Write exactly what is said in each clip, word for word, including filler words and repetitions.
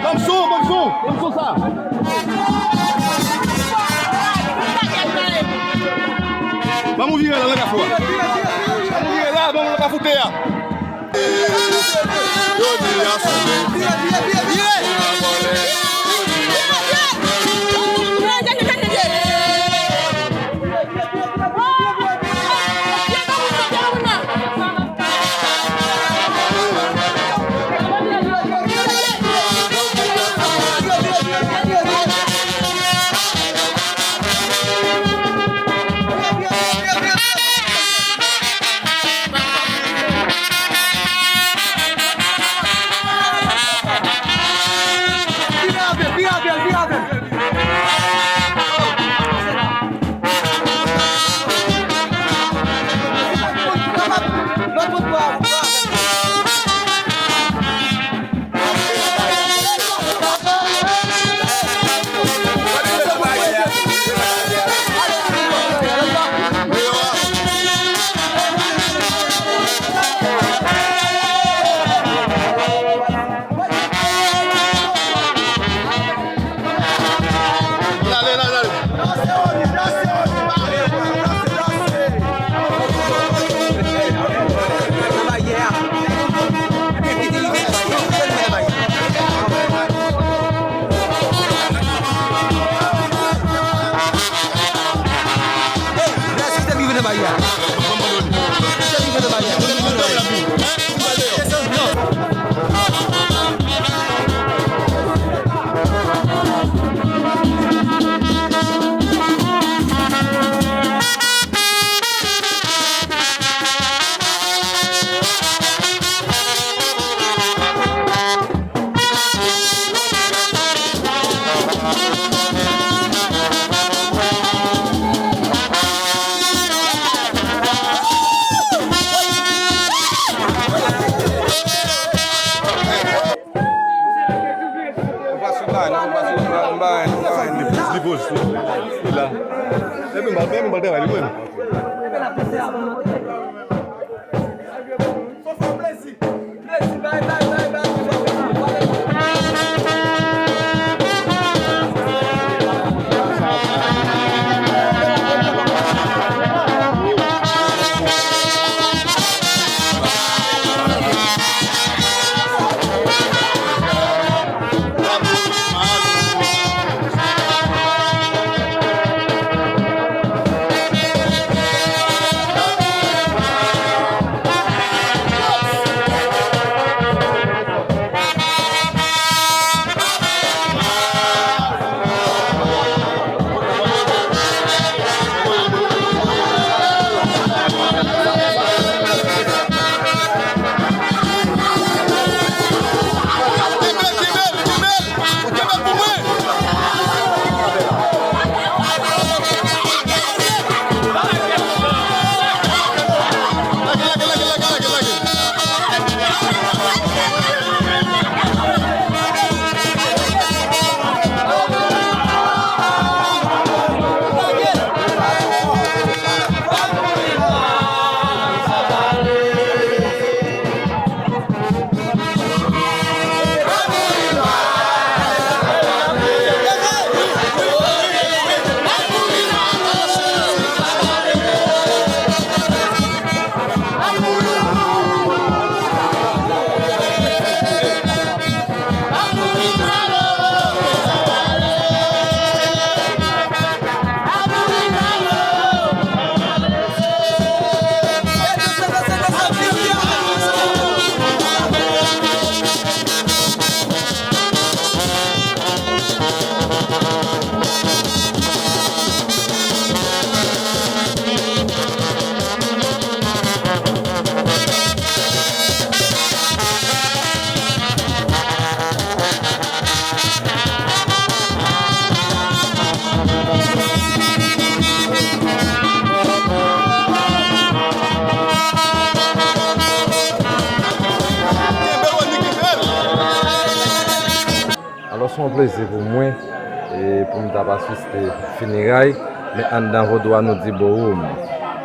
Ban m son, ban m son, ban m son sa. Ban m vire la nan kafou a. Ban m vire la, ban m nan kafou tè a. Yo di a souple. Li poz, li la. Epi m pa, epi m pa travay li menm. Se yon plezi pou mwen e pou m t ap asiste fineray, men anndan vodou a nou di bowum.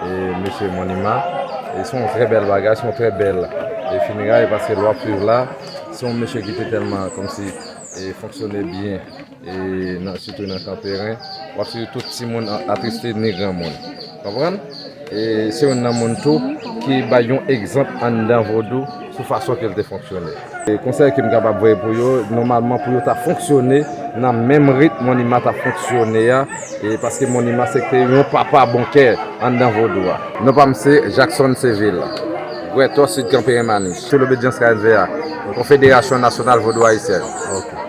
E mesye Monnima, e se yon trè bèl bagay, se yon trè bèl e fineray paske lè w ap swiv la, se yon mesye ki te tèlman kòmsi e fonksyone byen e nan, sitou nan Kanperen, w ap swiv tout timoun atriste ni granmoun. Konprann? E se youn nan moun tou ki bay yon egzanp anndan vodou sou fason ke l te fonksyone. E konsèy ke m kapab voye pou yo, nòmalman pou yo ta fonksyone nan menm ritm Monnima ta fonksyone a, e paske Monnima se te yon papa bon kè anndan vodou a. Non pa m se Jackson Seville, Gwètò Sid Kanperen Manich, sou lobedyans K N V A, Konfederasyon Nasyonal Vodou Ayisyèn.